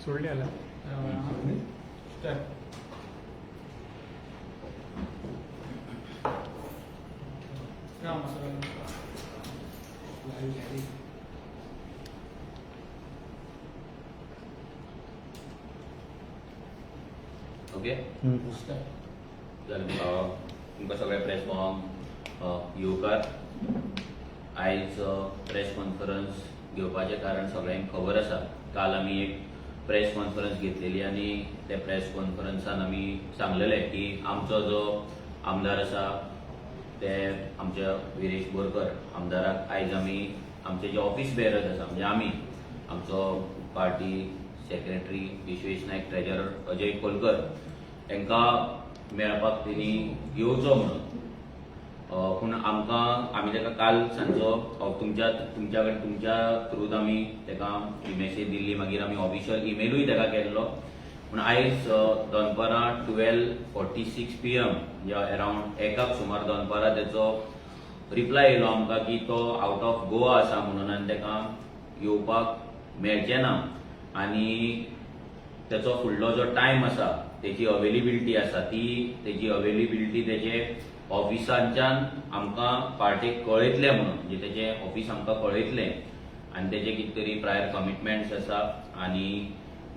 सोडली आला. स्टार्ट. राव मातसो, राव. ओके. जालें. तुमकां सगळ्या प्रेस भावांक येवकार. आयज प्रेस कॉन्फरन्स घेवपाचें कारण सगळ्यांक खबर आसा. काल आमी एक प्रेस कॉन्फरन्स घेतलेली आनी त्या प्रेस कॉन्फरन्सान आमी सांगलेलें की आमचो जो आमदार आसा, ते आमच्या विरेश बोरकर आमदाराक आयज आमी आमचे जे ऑफिस बेरर्स आसा, म्हणजे आमी, आमचो party secretary Vishwesh Naik, treasurer Ajay Kholkar, तांकां मेळपाक तेणी येवचो म्हणून. पूण आमकां आमी ताका काल सांजचो तुमच्या कडेन, तुमच्या थ्रूत आमी ताका ही मेसेज दिल्ली. मागीर आमी ऑफिशियल इमेलूय ताका केल्लो. पूण आयज दनपारां 12:46 PM, म्हणजे अरावंड एकाक सुमार दनपारां तेचो रिप्लाय येयलो आमकां की तो आवट ऑफ गोवा आसा म्हणून आनी ताका येवपाक मेळचें ना आनी तेचो फुडलो जो टायम आसा, तेची अवेलेबिलिटी आसा, ती तेची अवेलेबिलिटी तेचे ऑफिसांच्यान आमकां पार्टेक कळयतले म्हणून, म्हणजे तेजें ऑफिस आमकां कळयतलें आनी तेजे कितें तरी प्रायर कमिटमेंट्स आसा आनी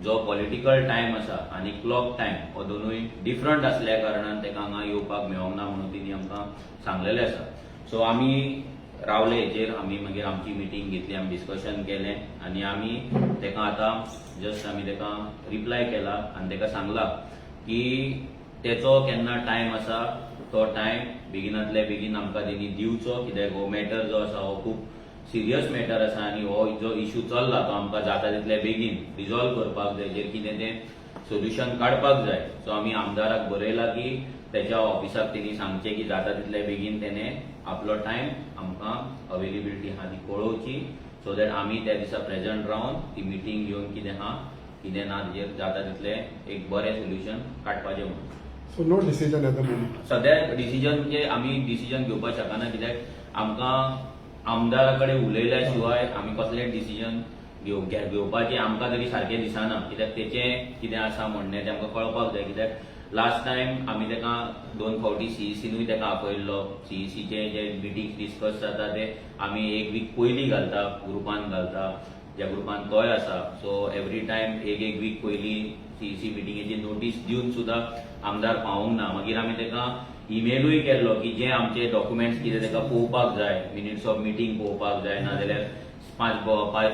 जो पॉलिटिकल टायम आसा आनी क्लॉक टायम हो दोनूय डिफरंट आसल्या कारणान ताका हांगा येवपाक मेळोंक ना म्हणून तेणी आमकां सांगलेलें आसा. सो आमी रावले हेचेर. आमी मागीर आमची मिटींग घेतली, आमी डिस्कशन केलें आनी आमी ताका आतां जस्ट आमी ताका रिप्लाय केला आनी ताका सांगला की तेचो केन्ना टायम आसा तो टायम बेगिनातले बेगीन आमकां तेणी दिवचो, कित्याक हो मॅटर जो आसा हो खूब सिरियस मॅटर आसा आनी हो जो इशू चल्ला तो आमकां जाता तितले बेगीन रिजॉल्व करपाक जाय, जेर कितें तें सोल्युशन काडपाक जाय. सो आमी आमदाराक बरयला की तेच्या ऑफिसाक तेणी सांगचें की जाता तितले बेगीन तेणे आपलो टायम आमकां अवेलेबिलिटी आहा ती कळोवची, सो that आमी त्या दिसा प्रेजंट रावन ती मिटींग घेवन कितें आहा कितें ना तेजेर जाता तितलें एक बरें सोल्युशन काडपाचें म्हणून. So no decision at the moment. सध्या डिसिजन म्हणजे आमी डिसिजन घेवपाक शकना, कित्याक आमकां आमदारा कडेन उलयल्या शिवाय आमी कसलें डिसिजन घेवपाचें आमकां तरी सारकें दिसना, कित्याक तेचें कितें आसा म्हणणें तें आमकां कळपाक जाय. कित्याक लास्ट टायम आमी ताका दोन फावटी सीईसीनूय ताका आपयल्लो. सीईसीचे जे मिटींग डिस्कस जाता ते आमी एक वीक पयलीं घालता, ग्रुपान घालता, ज्या ग्रुपान तोय आसा. सो एवरी टायम एक एक वीक पयलीं सीईसी मिटिंगेची नोटीस दिवन सुद्दां आमदार पावोंक ना. मागीर आमी ताका इमेलूय केल्लो की जे आमचे डॉक्युमेंट्स कितें ताका पळोवपाक जाय, मिनिट्स ऑफ मिटींग पळोवपाक जाय, नाजाल्यार पांच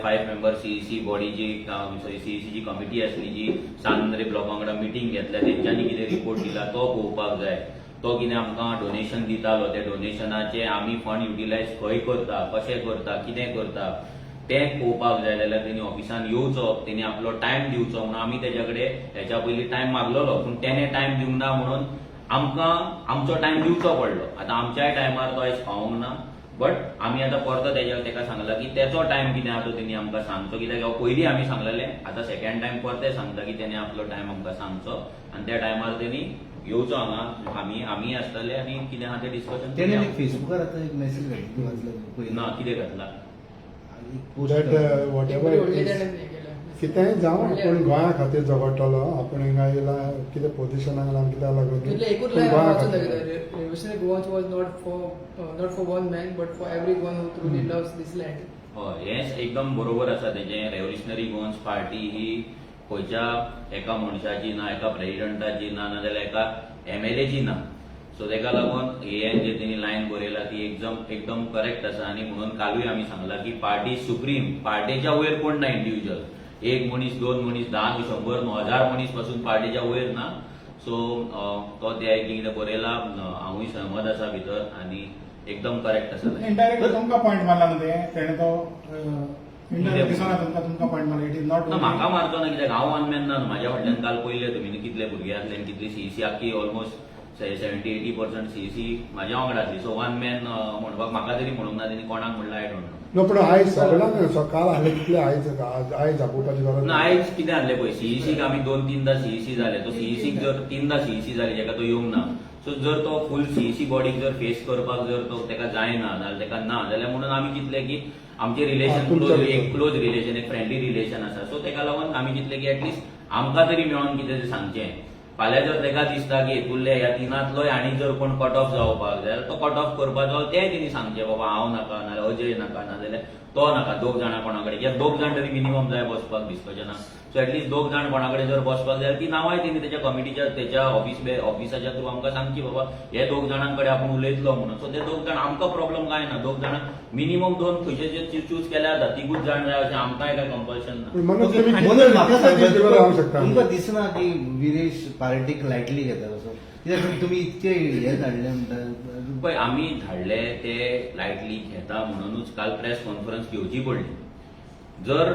फायव मेंबर सीईसी बॉडीची, सॉरी, सीईसीची कमिटी आसली जी सान आंद्रे ब्लॉका वांगडा मिटींग घेतल्या, तेंच्यांनी कितें रिपोर्ट दिला तो पळोवपाक जाय, तो कितें आमकां डोनेशन दितालो ते डोनेशनाचे आमी फंड युटिलायज खंय करता, कशें करता, कितें करता तें पळोवपाक जाय. जाल्यार तेणी ऑफिसान येवचो, तेणी आपलो टायम दिवचो म्हणून आमी तेच्या कडेन हेच्या पयलीं टायम मागलेलो. पूण तेणे टायम दिवंक ना म्हणून आमकां आमचो टायम दिवचो पडलो. आतां आमच्याय टायमार तो आयज पावोंक ना, बट आमी आतां परतो तेज्या तेका सांगला की तेचो टायम कितें आहा तो तेणी आमकां सांगचो, कित्याक हो पयलीं आमी सांगलेलें. आतां सेकंड टायम परतें सांगता की तेणे आपलो टायम आमकां सांगचो आनी त्या टायमार तेणी येवचो हांगा. आमी आसतले आनी कितें आहा तें डिस्कशन. तेणे फेसबुकार आतां एक मेसेज घातली, वाचला पयलीं? ना, कितें घातला? एक post. That whatever it is, कितेंय जावं, आपूण गोंया खातीर झगडटलो. आपूण हिंगा येयला, कितें पोझिशनाक लागून, कित्याक लागून, तितलें एकूच पूण लायन गोंया वाचून खातीर. दाखयता, "Revolutionary Goans was not for one man but for every one who truly loves this land." हय, हें एकदम बरोबर आसा तेजें. रेव्होल्युशनरी गोवन्स पार्टी ही खंयच्या एका मनशाची ना, एका प्रेजिडंटाची ना, नाजाल्यार एका एमएलएची ना. सो तेका लागून हें जे तेणी लायन बरयला ती एकदम एकदम करेक्ट आसा. आनी म्हणून कालूय आमी सांगला की पार्टी सुप्रीम, पार्टेच्या वयर कोण ना. इंडिव्हिज्युअल एक मनीस, दोन मनीस, 10 न्हू, 100 न्हू, 1000 मनीस पासून पार्टेच्या वयर ना. सो तो ते कितें बरयला हांवूय सहमत आसा भितर आनी एकदम करेक्ट आसा. इनडायरेक्टली तुमकां पॉयंट मारला न्हू ते तेणे तो इनडायरेक्ट दिसना तुमकां, तुमकां पॉयंट मारला. It is not ना, म्हाका मारचो ना, कित्याक हांव वन मॅन ना न्हू. म्हाज्या फाटल्यान काल पयले तुमी न्हू कितले भुरगे आसले आनी कितली सीईसी, आख्खी ऑलमोस्ट 70-80% सीईसी म्हाज्या वांगडा आसली. सो वन मॅन म्हणपाक म्हाका तरी म्हणूंक ना. तेणी कोणाक म्हणलां I don't know. No, पूण आयज सगळ्यांक सकाळ आसले तितले आयज आयज आपोवपाची गरज. ना, आयज कितें जाल्लें पळय, सीईसीक आमी दोन तीनदा सीईसी जाले. तो सीईसीक जर तीनदा सीईसी जाली जेका तो येवंक ना, सो जर तो फूल सीईसी बॉडीक जर फेस करपाक जर तो तेका जायना जाल्यार, तेका ना जाल्यार, म्हणून आमी चिंतलें की आमचे रिलेशन हा, तुमच्या क्लोज, भितर. एक क्लोज रिलेशन, एक फ्रेंडली रिलेशन आसा. सो तेका लागून आमी चिंतलें की एटलिस्ट आमकां तरी मेळोन कितें तें सांगचें. फाल्यां जर तेका दिसता की हेतूंतले ह्या तिनांतलोय आनी जर कोण कट ऑफ जावपाक जाय, तो कट ऑफ करपाचो, तेय तेणी सांगचें, बाबा हांव नाका, नाजाल्यार अजय नाका, नाजाल्यार तो नाका. दोग जाणां कोणा कडेन, कित्याक दोग जाण तरी मिनिमम जाय बसपाक डिस्कशनाक. सो एटलिस्ट दोग जाण कोणा कडेन जर बसपाक जाय जाल्यार ती नांवांय तेणी तेच्या कमिटीच्या, तेच्या ऑफिसाच्या थ्रू आमकां सांगची, बाबा हे दोग जाणां कडेन आपूण उलयतलो म्हणून. सो ते दोग जाण, आमकां प्रॉब्लम कांय ना. दोग जाणां मिनिमम दोन खंयचे जे चूज केल्यार जाता. तिगूच जाण जाय अशें आमकांय कांय कंपल्शन ना. पूण मनोज, तुमी म्हणून म्हाका कितले दीस भितर रावंक शकता? तुमकां दिसना की विरेश पार्टीक लायटली घेता असो? कित्याक तुमी इतके हे धाडले म्हणटा. पळय, आमी धाडले ते लायटली घेता म्हणूनच काल प्रेस कॉन्फरन्स घेवची पडली. जर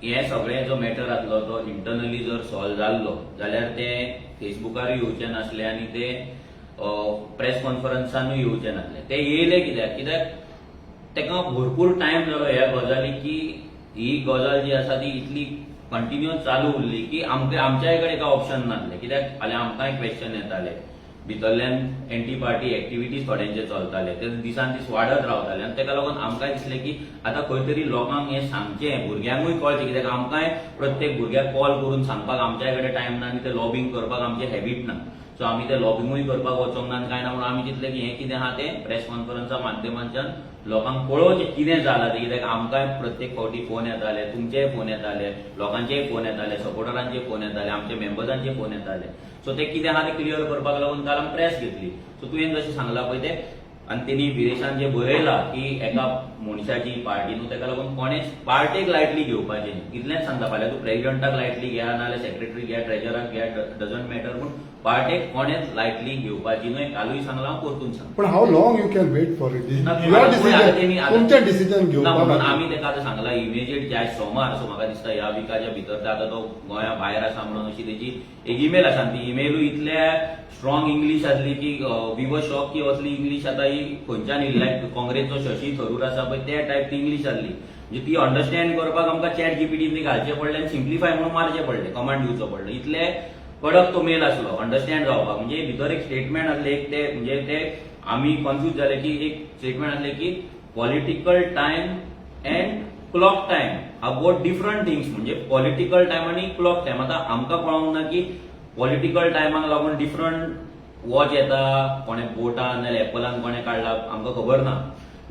हे सगळें जो मॅटर आसलो तो इंटरनली जर सॉल्व जाल्लो जाल्यार ते फेसबुकारूय येवचे नासले आनी ते प्रेस कॉन्फरन्सानूय येवचे नासले. ते येयले कित्याक? कित्याक तेका भरपूर टायम जालो ह्या गजाली की ही गजाल जी आसा ती इतली कंटिन्युअस चालू उरली की आमकां आमच्याय कडेन काय ऑप्शन नासलें. कित्याक फाल्यां आमकांय क्वेश्चन येताले, भितरल्यान एंटी पार्टी एक्टिविटीज थोड्यांचे चलताले, ते दिसान दीस वाडत रावताले आनी तेका लागून आमकांय दिसलें की आतां खंय तरी लोकांक हें सांगचें, भुरग्यांकूय कळचें. कित्याक आमकांय प्रत्येक भुरग्याक कॉल करून सांगपाक आमच्याय कडेन टायम ना आनी ते लॉबींग करपाक आमचें हॅबीट ना. सो आमी ते लॉबिंगूय करपाक वचोंक ना आनी कांय ना. म्हणून आमी चिंतलें की हें कितें आहा तें प्रेस कॉन्फरन्सा माध्यमांतल्यान लोकांक पळोवचें कितें जालां तें. कित्याक आमकांय प्रत्येक फावटी फोन येताले, तुमचेय फोन येताले, लोकांचेय फोन येताले, सपोर्टरांचे फोन येताले, आमचे मेंबर्सांचे फोन येताले. सो ते कितें आहा तें क्लियर करपाक लागून काल आमी प्रेस घेतली. सो तुवें जशें सांगलां पळय तें, आनी तेणी विरेशान जें बरयलां की एका मनशाची पार्टी न्हू, तेका लागून कोणेच पार्टेक लायटली घेवपाचें न्ही. इतलेंच सांगता. फाल्यां तूं प्रेजिडंटाक लायटली घेया, नाजाल्यार सेक्रेटरी घेया, ट्रेजराक घेया, डजंट मॅटर, पूण पार्टेक कोणेच लायटली घेवपाची न्हय. कालूय सांगलां हांव, परतून सांगता. पण how long you can wait for it? ना, your आता तेणी डिसिजन, आता- तुमचें डिसिजन ना, घेवपा म्हणून खातीर. आमी तेका आतां सांगला इमिजिएट, जे आयज सोमार, सो म्हाका दिसता ह्या विकाच्या भितर ते आतां तो गोंया भायर आसा म्हणून अशी तेजी एक इमेल आसा आनी ती इमेलूय इतल्या स्ट्रॉंग इंग्लीश आसली की we were shock की असली इंग्लीश आतां ही खंयच्यान येयली. लायक काँग्रेसचो शशी थरूर आसा पळय, त्या टायप ती इंग्लीश आसली. म्हणजे ती अंडरस्टँड करपाक आमकां चॅट जीपीटी घालचें पडलें आनी सिम्प्लिफाय म्हणून मारचें पडलें, कमांड दिवचो पडलो. इतले कडक तो मेल आसलो अंडरस्टँड जावपाक. म्हणजे भितर एक स्टेटमेंट आसलें एक, ते म्हणजे ते आमी कन्फ्यूज जाले की एक स्टेटमेंट आसलें की political time and clock time are both different things. म्हणजे पॉलिटिकल टायम आनी क्लॉक टायम, आतां आमकां कळोंक ना की पॉलिटिकल टायमाक लागून डिफरंट वॉच येता, कोणे बोटान नाजाल्यार एपलान कोणे काडला आमकां खबर ना.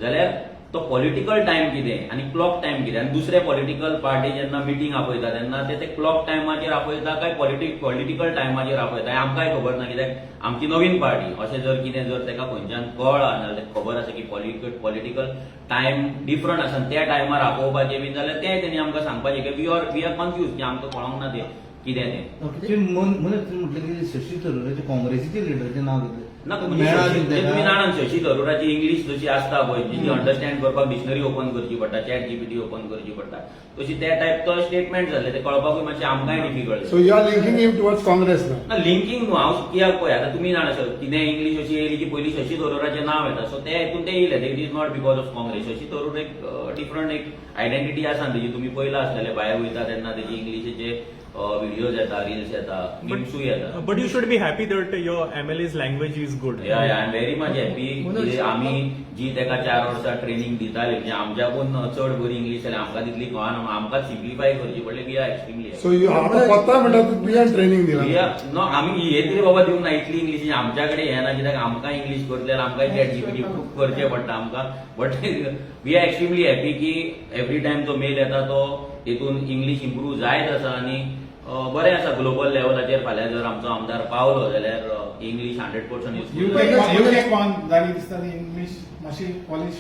जाल्यार तो पॉलिटिकल टायम कितें आनी क्लॉक टायम कितें, आनी दुसरे पॉलिटिकल पार्टी जेन्ना मिटींग आपयता तेन्ना ते ते क्लॉक टायमाचेर आपयता काय पॉलिटिकल टायमाचेर आपयता हें आमकांय खबर ना. कित्याक आमची नवीन पार्टी, अशें जर कितें जर ताका खंयच्यान कळ्ळां नाजाल्यार ताका खबर आसा की पॉलिटिकल टायम डिफरंट आसा आनी त्या टायमार आपोवपाचें बीन जाल्यार तें तेणी आमकां सांगपाचें की we are confuse की आमकां कळोंक ना तें कितें तें. तुमी म्हणून तुमी म्हटलें की शशी थरूराचे काँग्रेसीचे लिडराचें नांव घेतलें. ना, म्हणजे मेळा म्हणजे तुमी जाणात, शशी थरूराची इंग्लीश जशी आसता पळय, जी अंडरस्टँड करपाक डिक्शनरी ओपन करची पडटा, चॅट जीपीटी ओपन करची पडटा, तशी त्या टायप तो स्टेटमेंट जाल्ले, ते कळपाकूय मातशें आमकांय difficult. So you are linking him towards Congress ना? ना, लिंकींग न्हू. हांव कित्याक पळय, आतां तुमी जाणा सर, कितें इंग्लीश अशी येयली की पयलीं शशी थरूराचें नांव येता. सो ते हितून ते येयले. It is not because of Congress. Shashi Tharoor एक डिफरंट एक आयडेंटिटी आसा तेजी. तुमी पयला आसतले, भायर वयता तेन्ना तेजी इंग्लिशीचे व्हिडियोज येता, रिल्स येता, मिम्सूय येता. But you should be happy that your MLA's language is good. Yeah, I am very much happy. म्हणून- आमी जी तेका 4 वर्सां ट्रेनिंग दिताले, म्हणजे आमच्याकून चड बरी इंग्लीश जाल्यार आमकां तितली कळना म्हणून आमकां सिम्प्लिफाय करची पडली. We are extremely so you आतां पत्ता म्हणटा, तुवें ट्रेनिंग दिला. नो, आमी हे तरी बाबा दिवंक ना इतली इंग्लीश. आमच्या कडेन हें ना, कित्याक आमकां इंग्लीश करतले जाल्यार आमकां चॅट जीपीटी खूब करचें पडटा आमकां. But we are extremely happy की एवरी टायम जो मेल येता तो तितून इंग्लीश इम्प्रूव जायत आसा आनी बरें आसा. ग्लोबल लेवलाचेर फाल्यां जर आमचो आमदार पावलो जाल्यार इंग्लीश 100% युजफूल. युके पावन जाली दिसता ती इंग्लीश मातशी पॉलिश.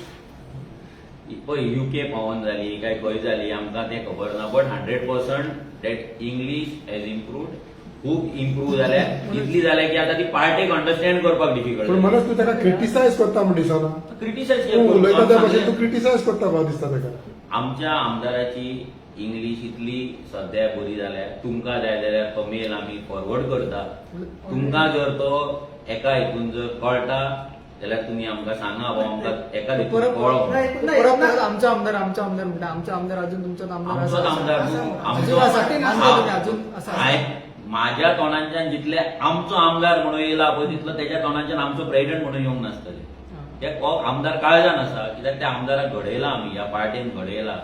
पळय, युके पावन जाली काय खंय जाली आमकां तें खबर ना, but 100% that English has improved. खूब इम्प्रूव जाल्या. इतली जाल्या की आतां ती पार्टेक अंडरस्टँड करपाक पण डिफिकल्ट. मनोज, तूं ताका क्रिटिसायज करता म्हण दिसना. क्रिटिसायज तूं उलयता त्या भशेन तूं क्रिटिसायज करता भाव दिसता ताका. आमच्या आमदाराची इंग्लीश इतली सध्या बरी जाल्या, तुमकां जाय जाल्यार तो मेल आमी फॉरवर्ड करता. तुमकां जर तो एका हितून जर कळटा जाल्यार तुमी आमकां सांगा, बाबा आमकां एका हितून परत कळो. परत परत आमचो आमदार, आमचो आमदार म्हणटा. आमचो आमदार अजून तुमचोच आमदार आमचोच आसा. आमदार न्हू, अजून आसा, मानता तुमी अजून आसा. हांवें माझ्या तोंडांच्यान जितले आमचो आमदार म्हणून येयला पळय, तितलो तेच्या तोंडांच्यान आमचो प्रेसिडेंट म्हणून येवंक नासतले. ते हो आमदार काळजान आसा, कित्याक त्या आमदाराक घडयला आमी, ह्या पार्टीन घडयला,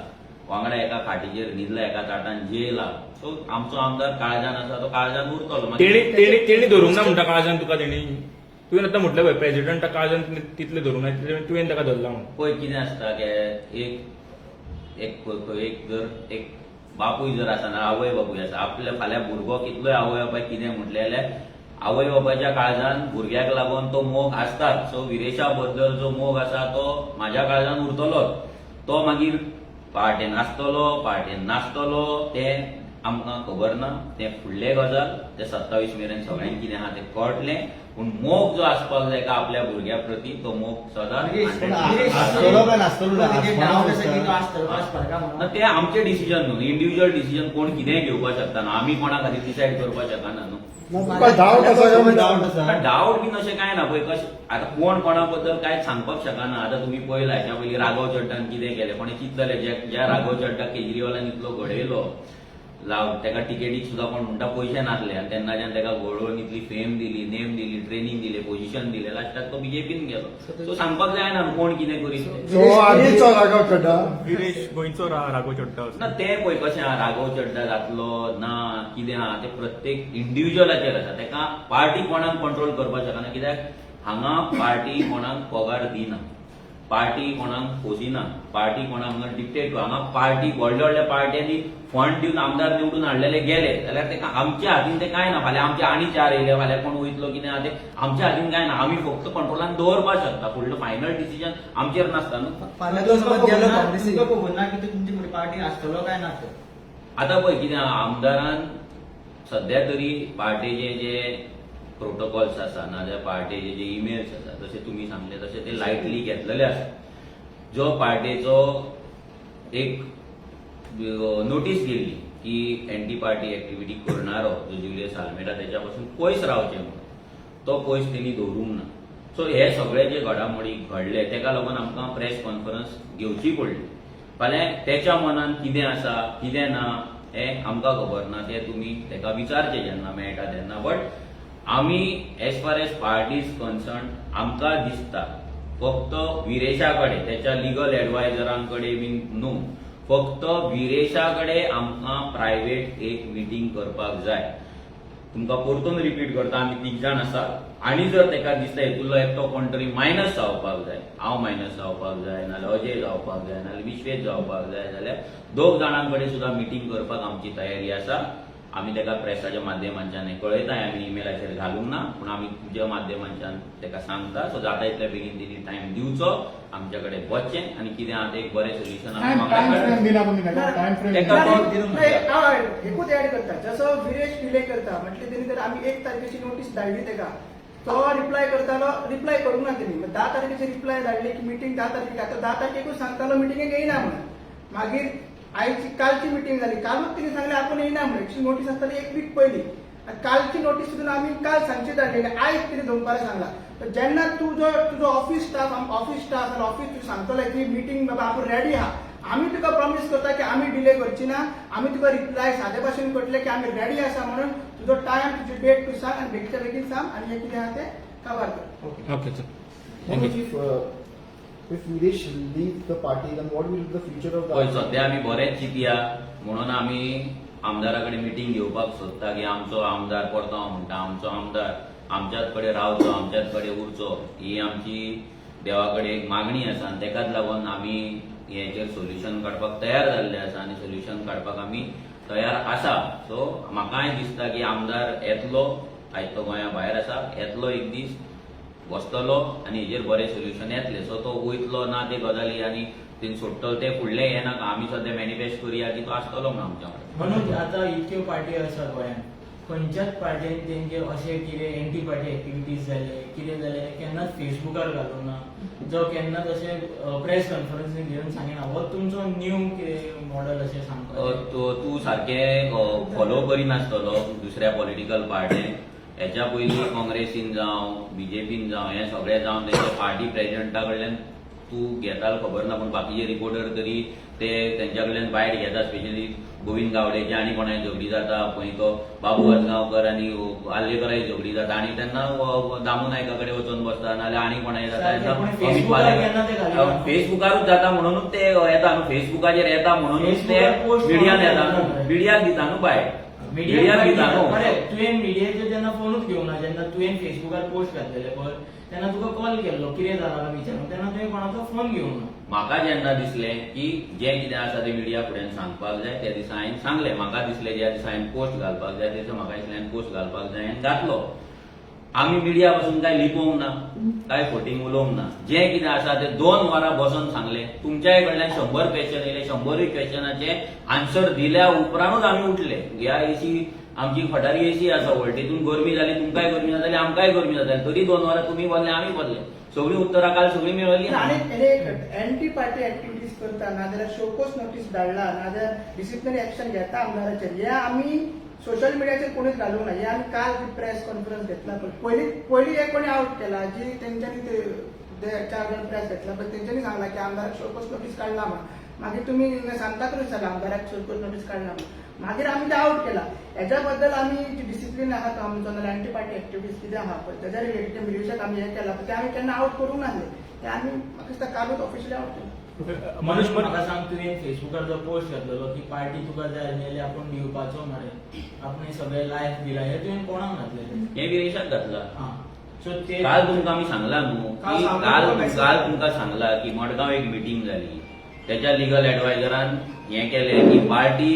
वांगडा एका खाटीचेर न्हिदला, एका ताटान जेयला. सो आमचो आमदार काळजान आसा, तो काळजान उरतलो. मागीर तेणी तेणी तेणी धरूंक ना म्हणटा काळजान तुका तेणी. तुवें आतां म्हटलें पळय, प्रेजिडंटा काळजान तितलें धरूंक ना तितलें तुवें ताका धरला म्हणून. पळय कितें आसता की एक एक एक जर एक बापूय जर आसा ना, आवय बापूय आसा, आपल्या फाल्यां भुरगो कितलोय आवय बापाय कितें म्हटलें जाल्यार आवय बापायच्या काळजान भुरग्याक लागून तो मोग आसताच. सो विरेशा बद्दल जो मोग आसा तो म्हाज्या काळजान उरतलोच. तो मागीर पार्टेन आसतलो, पार्टेन नासतलो, तें आमकां खबर ना, तें फुडलें गजाल. ते 27 मेरेन सगळ्यांक कितें आहा तें कळटलें. पूण मोग जो आसपाक जाय का आपल्या भुरग्या प्रती, तो मोग सदांच पण 100% आसतलो काय नासतलो ना, डावट आसा की तो आसपाक आसतलो आसपाक ना, ते आमचे डिसिजन न्हू, इंडिव्हिज्युअल डिसिजन कोण कितेंय घेवपाक शकता ना, आमी कोणा खातीर डिसायड करपाक शकना न्हू. ना, तुका डावट आसा काय म्हणटा? डावट आसा. डावट बीन अशें कांय ना. पळय कशें आतां कोण कोणा बद्दल कांयच सांगपाक शकना. आतां तुमी पळयला हेच्या पयलीं राघव चड्डान कितें केलें, कोणें चिंतलें ज्या राघव चड्डा केजरीवालान इतलो घडयलो, लाव तेका टिकेटीक सुद्दां कोण म्हणटा पयशे नासले, आनी तेन्नाच्यान तेका घडोवन इतली फेम दिली, नेम दिली, ट्रेनींग दिलें, पोजिशन दिलें, लास्टाक तो बीजेपीन गेलो. सो सांगपाक जायना न्हू कोण कितें करीत तें. सो आदीचो राघव चड्डा. विरेश गोंयचो राघव चड्डा ना, तें पळय कशें आहा, राघव चड्डा जातलो ना कितें आहा तें प्रत्येक इंडिव्हिज्युअलाचेर आसा. तेका पार्टी कोणाक कंट्रोल करपाक शकना, कित्याक हांगा पार्टी कोणाक पगार दिना, पार्टी कोणाक पोसिना, पार्टी कोणाक हांगा डिक्टेट. हांगा पार्टी व्हडल्या व्हडल्या पार्ट्यांनी फंड दिवन आमदार निवडून हाडलेले गेले जाल्यार तेका आमच्या हातीन तें कांय ना. फाल्यां आमचे आनी चार येयले, फाल्यां कोण वयतलो कितें आहा तें आमच्या हातीन कांय ना. आमी फक्त कंट्रोलान दवरपाक शकता, फुडलो फायनल डिसिजन आमचेर नासता न्हू. फाल्यां तो समज गेलो काँग्रेसीक, तुमकां खबर ना की तुमची पार्टी आसतलो काय ना ते. आता पळय कितें आहा, आमदारान सध्या तरी पार्टेचे जे प्रोटोकॉल्स आसा नाजाल्यार पार्टेचे जे इमेल्स आसा, जशे तुमी सांगले तशे ते लायटली घेतलेले आसा. जो पार्टेचो एक नोटीस दिल्ली की एंटी पार्टी एक्टिविटी करणारो जो जुलियस आल्मेडा तेच्या पासून पयस रावचें म्हणून, तो पयस तेणी दवरूंक ना. सो हे सगळे जे घडामोडी घडले तेका लागून आमकां प्रेस कॉन्फरन्स घेवची पडली. फाल्यां तेच्या मनान कितें आसा कितें ना हें आमकां खबर ना, तें तुमी तेका विचारचें जेन्ना मेळटा तेन्ना. बट आमी as far as party is concern आमकां दिसता फक्त विरेशा कडेन, तेच्या लिगल एडवायजरां कडेन बीन न्हू, फक्त विरेशा कडेन आमकां प्रायवेट एक मिटींग करपाक जाय. तुमकां परतून रिपीट करता, आमी तीग जाण आसात आनी जर तेका दिसता हितूंतलो एकटो कोण तरी मायनस जावपाक जाय, हांव मायनस जावपाक जाय, नाजाल्यार अजय जावपाक जाय, नाजाल्यार विश्वेश जावपाक जाय, जाल्यार दोग जाणां कडेन सुद्दां मिटींग करपाक आमची तयारी आसा. आमी तेका प्रेसाच्या माध्यमांच्यान हें कळयता, आमी इमेलाचेर घालूंक ना, पूण आमी तुज्या माध्यमांच्यान तेका सांगता. सो जाता इतल्या बेगीन तेणी टायम दिवचो, आमच्या कडेन वचचें आनी कितें आहा तें एक बरें सोल्युशन आमी टायम वांगडा टायम काडया. फ्रेम दिना तुमी ताका, टायम फ्रेम तेका दिना. तो नाही, हय, एकूच ऍड करता, जसो विरेश डिले करता म्हटलें तेणी, तर आमी 1 तारखेची नोटीस धाडली तेका, तो रिप्लाय करतालो, रिप्लाय करूंक ना तेणी. 10 तारखेची रिप्लाय धाडली की मिटींग 10 तारखेक. आतां 10 तारखेकूच सांगतालो मिटिंगेक येयना म्हणून. मागीर आयची कालची मिटींग जाली, कालूच तेणी सांगलें आपूण येयना म्हणून. एक्चुअली नोटीस आसताली एक वीक पयलीं, आनी कालची नोटीस सुद्दां आमी काल सांजची धाडलेली, आयज तेणी दनपारां सांगला. तर जेन्ना तुजो तुजो ऑफिस स्टाफ आनी ऑफिस तुका सांगतले की मिटींग बाबा आपूण रेडी आहा, आमी तुका प्रॉमिस करता की आमी डिले करची ना, आमी तुका रिप्लाय सादे भाशेन करतले की आमी रेडी आसा म्हणून, तुजो टायम तुजी डेट तूं सांग आनी बेगीच्या बेगीन सांग आनी हें कितें आहा तें काबार कर. Okay sir, thank you. If, if Viresh leave the party, then what will be the future of the पळय सध्या आमी बरेंच चिंतया म्हणून आमी आमदारा कडेन मिटींग घेवपाक सोदता की आमचो आमदार, परतो हांव म्हणटा, आमचो आमदार आमच्याच कडेन रावचो, आमच्याच कडेन उरचो, ही आमची देवा कडेन एक मागणी आसा. आनी तेकाच लागून आमी हेचेर सोल्युशन काडपाक तयार जाल्ले आसा आनी सोल्युशन काडपाक आमी तयार आसा. सो म्हाकाय दिसता की आमदार येतलो, आयज तो गोंया भायर आसा, येतलो एक दीस, बसतलो आनी हेजेर बरें सोल्युशन येतलें. सो तो वयतलो ना ते गजाली आनी तें सोडटलो ते फुडलें हें नाका. आमी सद्या मॅनिफेस्ट करुया की तो आसतलो म्हणून आमच्या वांगडा. म्हणून आता इतक्यो पार्टी आसा गोंयांत, खंयच्याच पार्टीन तेंचे अशें कितें एंटी पार्टी एक्टिविटीज जाले कितें जाले केन्नाच फेसबुकार घालूंक ना, जो केन्नाच अशें प्रेस कॉन्फरन्सीन घेवन सांगिना. हो तुमचो न्यू कितें मॉडल अशें सांगपाचें? तूं सारकें फॉलो करिनासतलो दुसऱ्या पॉलिटिकल पार्ट्यांक. हेच्या पयलीं काँग्रेसीन जावं बीजेपीन जावं हें सगळें जावन तेंच्या पार्टी प्रेजिडेंटा कडल्यान तूं घेताल खबर ना, पूण बाकीचे रिपोर्टर तरी ते तेंच्या कडल्यान बायट घेता, स्पेशली गोविंद गावडेचे आनी कोणाय झगडी जाता, खंय तो बाबू आजगांवकर आनी आर्लेकराय झगडी जाता आनी तेन्ना दामू नायका कडेन वचून बसता, नाजाल्यार आनी कोणाय जाता. सारकें, पूण तेन्ना अमित फेसबुकार केन्ना ते घालिना. फेसबुकारूच जाता म्हणूनच ते येता न्हू, फेसबुकाचेर येता म्हणूनच ते फेसबुकार पोस्ट मिडियान करून येता न्हू, घालता. मिडियाक दिता न्हू बाय, मिडियाक दिता न्हू. करेक्ट. तुवें मिडियाचेर जेन्ना फोनूच घेवना, जेन्ना तुवें फेसबुकार पोस्ट घातलेले पळय तेन्ना तुका कॉल केल्लो कितें जालां काय विचारून, तेन्ना तुवें कोणाचो फोन घेवना. म्हाका जेन्ना दिसलें की जें कितें आसा तें मिडिया फुड्यान सांगपाक जाय, त्या दिसा हांवें सांगलें. म्हाका दिसलें ज्या दिसा हांवें पोस्ट घालपाक जाय त्या दिसा म्हाका दिसलें हांवें पोस्ट घालपाक जाय, हांवें घातलो. आमी मिडिया पासून काय लिपोवंक ना, काय फटींग उलोवंक ना. जें कितें आसा तें 2 वरां बसोन सांगलें. तुमच्याय कडल्यान 100 क्वेश्चन येयले, 100ूय क्वेश्चनाचे आन्सर दिल्या उपरांतूच आमी उठले. ह्या एसी, आमची खटारी एसी आसा व्हड, तितून गरमी जाली, तुमकांय गरमी जाताली, आमकांय गरमी जाताली, तरी 2 वरां तुमी बसले, आमी बसले, सगळीं उत्तरां काल सगळीं मेळ्ळी. आनी एंटी पार्टी ऍक्टिव्हिटीज करता, नाजाल्यार शोकोज नोटीस धाडला, नाजाल्यार डिसिप्लिनरी एक्शन घेता आमदाराचेर, हे आमी सोशल मिडियाचेर कोणीच घालूंक ना. हे आमी काल प्रेस कॉन्फरन्स घेतला पळय, पयली पयली हे कोणी आवट केला जी तेंच्यांनी ते चार जाण प्रेस घेतला पळय, तेंच्यांनी सांगला की आमदाराक शोकोज नोटीस काडला म्हणून. मागीर तुमी सांताक्रूज जाले आमदाराक शोकोज नोटीस काडला म्हणून, मागीर आमी ते आवट केला. हेच्या बद्दल आमी जी डिसिप्लीन आहा तो आमचो, नाल्यार एंटी पार्टी ऍक्टिव्हिटीज कितें आहा पळय तेज्या रिलेटेड मिलिशाक आमी हें केलां पळय, तें आमी केन्ना आवट करूंक नासले, ते आमी म्हाका दिसता कालूच ऑफिशियली आवट केलां. मनोज, म्हाका सांग, तुवें फेसबुकार जो पोस्ट घातलेलो की पार्टी तुका जाय आसलेली आपूण दिवपाचो मरे, आपणे सगळें लायफ दिला, हें तुवें कोणाक घातलेलें? हें विरेशाक घातला. आं, सो ते काल तुमकां आमी सांगला न्हू काल की सांगला काल तुमकां message. काल तुमकां सांगला की मडगांव एक मिटींग जाली, त्याच्या लिगल एडवायझरान हें केलें की पार्टी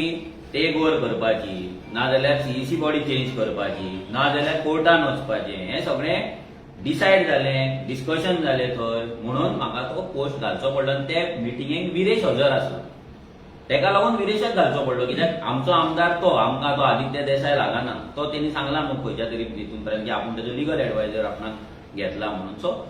टेक ओवर करपाची, नाजाल्यार सीईसी बॉडी चेंज करपाची, नाजाल्यार कोर्टान वचपाचें, हें सगळें डिसायड जालें, डिस्कशन जालें थंय, म्हणून म्हाका तो पोस्ट घालचो पडलो. आनी ते मिटिंगेक विरेश हजर आसलो, तेका लागून विरेशाक घालचो पडलो, कित्याक आमचो आमदार तो, आमकां तो आदित्य देसाय लागना. तो तेणी सांगला न्हू खंयच्या तरी हितून पर्यंत की आपूण तेजो लिगल एडवायझर आपणाक घेतला म्हणून. सो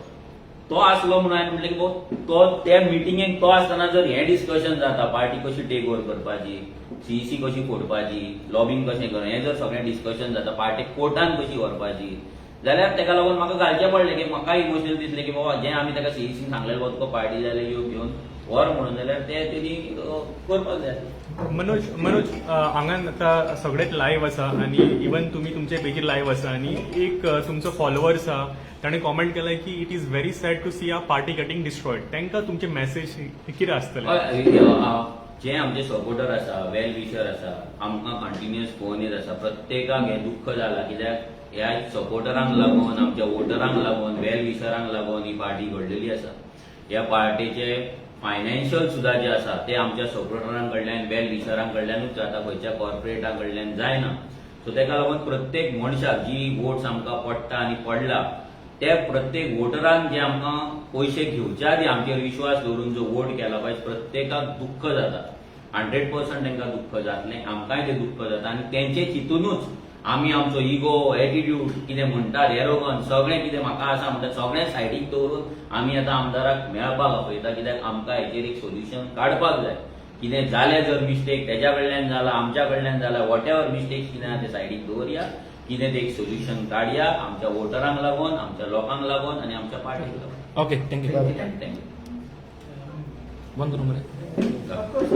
तो आसलो म्हणून हांवें म्हणलें की बाबा, तो त्या मिटिंगेक तो आसतना जर हें डिस्कशन जाता, पार्टी कशी टेक ओवर करपाची, सीईसी कशी फोडपाची, लॉबिंग कशें करप, हें जर सगळें डिस्कशन जाता, पार्टी कोर्टान कशी व्हरपाची, जाल्यार तेका लागून म्हाका घालचें पडलें की म्हाका इमोशनल दिसलें की बाबा, जें आमी ताका सीईसीन सांगलेलें, बाबा तुका पार्टी जाय जाल्यार यो घेवन व्हर म्हणून, जाल्यार ते तेणी करपाक जाय आसलें. मनोज, मनोज, हांगा आतां सगळेच लायव्ह आसा आनी इवन तुमी तुमचे पेजीर लायव्ह आसा आनी एक तुमचो फॉलोवर्स आहा, ताणें कॉमेंट केलाय की it is very sad to see a party getting destroyed. तांकां तुमचे मॅसेज कितें आसतले? हय, जे आमचे सपोर्टर आसा, वेल विशर आसा, आमकां कंटिन्युअस फोन येत आसा. प्रत्येकाक हें दुख्ख जालां, कित्याक ह्या सपोर्टरांक लागून, आमच्या वोटरांक लागून, वेल विशरांक लागून ही पार्टी घडलेली आसा. ह्या पार्टीचे फायनान्शियल सुद्दां जे आसा ते आमच्या सपोर्टरां कडल्यान, वेल विशरां कडल्यानूच जाता, खंयच्या कॉर्पोरेटा कडल्यान जायना. सो तेका लागून प्रत्येक मनशाक जी वोट्स आमकां पडटा आनी पडला, ते प्रत्येक वोटरान जे आमकां पयशे घेवच्या आदी आमचेर विश्वास दवरून जो वोट केला पळय, प्रत्येकाक दुख्ख जाता. 100% तांकां दुख्ख जातलें, आमकांय तें दुख्ख जाता. आनी तेंचे चिंतुनूच आमी आमचो इगो, एटिट्यूड कितें म्हणटात, एरोगन्स, सगळें कितें म्हाका आसा म्हणटा, सगळें सायडीक दवरून आमी आतां आमदाराक मेळपाक आपयता, कित्याक आमकां हेचेर एक सोल्युशन काडपाक जाय. कितें जालें जर मिस्टेक, तेज्या कडल्यान जाला, आमच्या कडल्यान जाला, what ever mistakes कितें आहा तें सायडीक दवरया, कितें तें एक सोल्युशन काडया आमच्या वोटरांक लागून, आमच्या लोकांक लागून आनी आमच्या पार्टीक लागून. Okay, thank you. Thank you. बंद करूं मरे. ऑफकोर्स.